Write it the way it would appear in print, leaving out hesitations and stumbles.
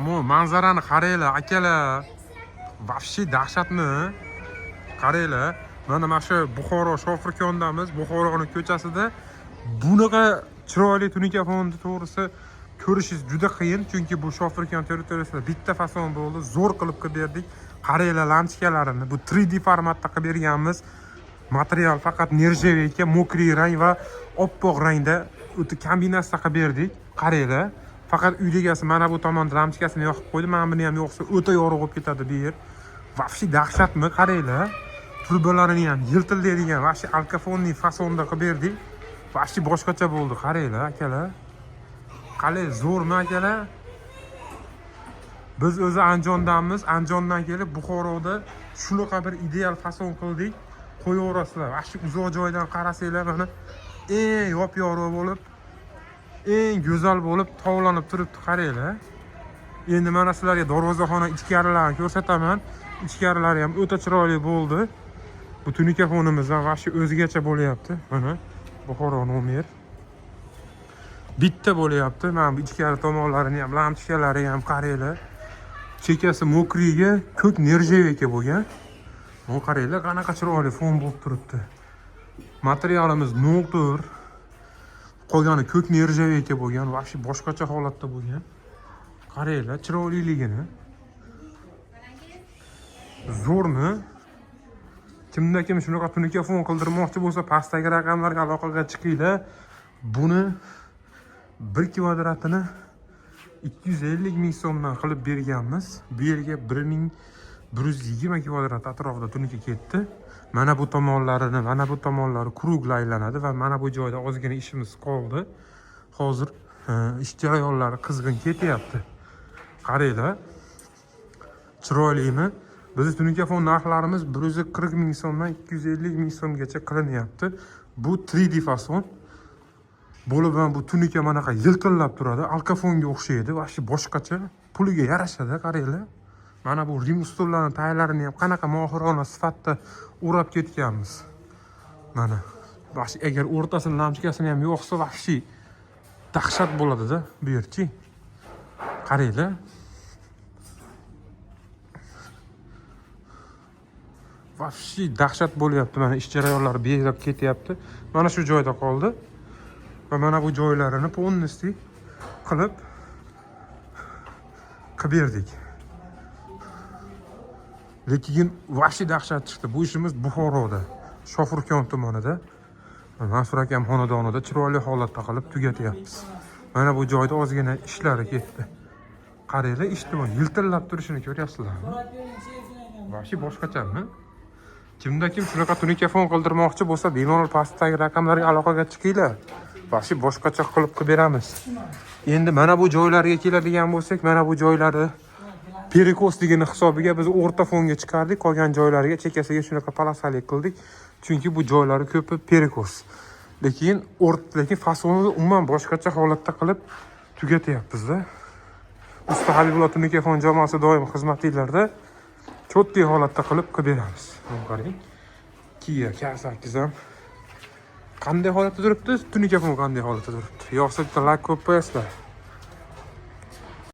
Mo manzarani qaranglar, akalar. Вообще dahshatmi? Qaranglar. Mana shu Buxoro Shofirkondamiz. Buxoroni ko'chasida bunaqa chiroyli tunuka fonni, to'g'risi, ko'rishingiz juda qiyin, chunki bu Shofirkon territoriyasida bitta fason bo'ldi. Zo'r qilib qilib berdik. Qaranglar lampochkalarini. Bu 3D formatda qilib berganmiz. Material faqat нержавейка, мокрый rang va oppoq rangda o'ta kombinatsiya qilib berdik. Qaranglar. Faqat uyda egasi mana bu tomonda lampochkasini yoqib qo'ydi. Mana buni ham yoqsa, o'ta yorug' bo'lib ketadi bu yer. Вообще dahshatmi? Qaranglar. Trubalarini ham yiltillaydigan, вообще алкофонный fasonda qilib berdik. Вообще boshqacha bo'ldi. Qaranglar, akalar. Qalay, zo'rmi, akalar? Biz o'zi Andijondanmiz. Andijondan kelib Buxoroda shunaqa bir ideal fason qildik. Qo'yaverasizlar. Вообще uzoq joydan qarasanglar, mana eng yop-yorug' bo'lib, eng go'zal bo'lib tovlanib turibdi, qaranglar. Endi mana sizlarga darvozaxona ichkarilarini ko'rsataman. Ichkarilari ham o'ta chiroyli bo'ldi. Bu tunuka fonimiz ham вообще o'zgacha bo'lyapti. Mana Buxoro nomer. Bitta bo'lyapti. Mana bu ichkari tomonlarini ham, lampochkalari ham qaranglar. Chekasi мокрый ga ko'k нержавейка bo'lgan. Bu qaranglar, qanaqa chiroyli fon bo'lib turibdi. Materialimiz 0,4. Qolgani ko'k нержавейка bo'lgan, вообще boshqacha holatda bo'lgan. Qaranglar chiroyliligini. Zo'rmi? Kimda kim shunaqa tunuka fon qildirmoqchi bo'lsa, pastdagi raqamlarga aloqaga chiqinglar. Buni bir kvadratini 250 ming so'mdan qilib berganmiz. Bu yerga 1120 kvadrat atrofida tunuka ketdi. Mana bu tomonlarini, mana bu tomonlari круг aylanadi va mana bu joyda ozgina ishimiz qoldi. Hozir ish jarayonlari qizg'in ketyapti. Qaranglar. Chiroylimi? Bizni tunuka fon narxlarimiz 140 ming so'mdan 250 ming so'mgacha qilinyapti. Bu 3D fason. Bo'lib ham bu tunuka manaqa yiltillab turadi, alkafonga o'xshaydi, вообще boshqacha, puliga yarashadi, qaranglar. Mana bu rim ustullarni taglarini ham qanaqa mohirona sifatda o'rab ketganmiz. Mana. Вообще agar o'rtasini lampochkasini ham yoqsa, вообще dahshat bo'ladi-da bu yerchi. Qaranglar. Вообще dahshat bo'lyapti. Mana ish jarayonlari bezab ketyapti. Mana shu joyda qoldi. Va mana bu joylarini полностью qilib berdik. Lekin вообще dahshat chiqdi. Bu ishimiz Buxoroda, Shofirkon tumanida, Mansur akam xonadonida chiroyli holatda qilib tugatyapmiz. Mana bu joyda ozgina ishlari ketdi. Qaranglar, ishni yiltillab turishini ko'ryapsizlarmi? Вообще boshqachami? Kimda kim shunaqa tunuka fon qildirmoqchi bo'lsa, bemalol pastdagi raqamlarga aloqaga chiqinglar. Вообще boshqacha qilib qilib beramiz. Endi mana bu joylarga keladigan bo'lsak, mana bu joylari перекос ligini hisobiga biz o'rta fonga chiqardik, qolgan joylariga chekkasiga shunaqa полоса lik qildik. Chunki bu joylari ko'pi перекос. Lekin fasonni umuman boshqacha holatda qilib tugatyapmiz-da. Usta Habibullo tunuka fon jamoasi doim xizmatinglarda, чёткий holatda qilib qilib beramiz. Mana qarang. Kia K8 ham qanday holatda turibdi? Tunuka fon qanday holatda turibdi? Yoqsa bitta layk qo'yib qo'yasizlar.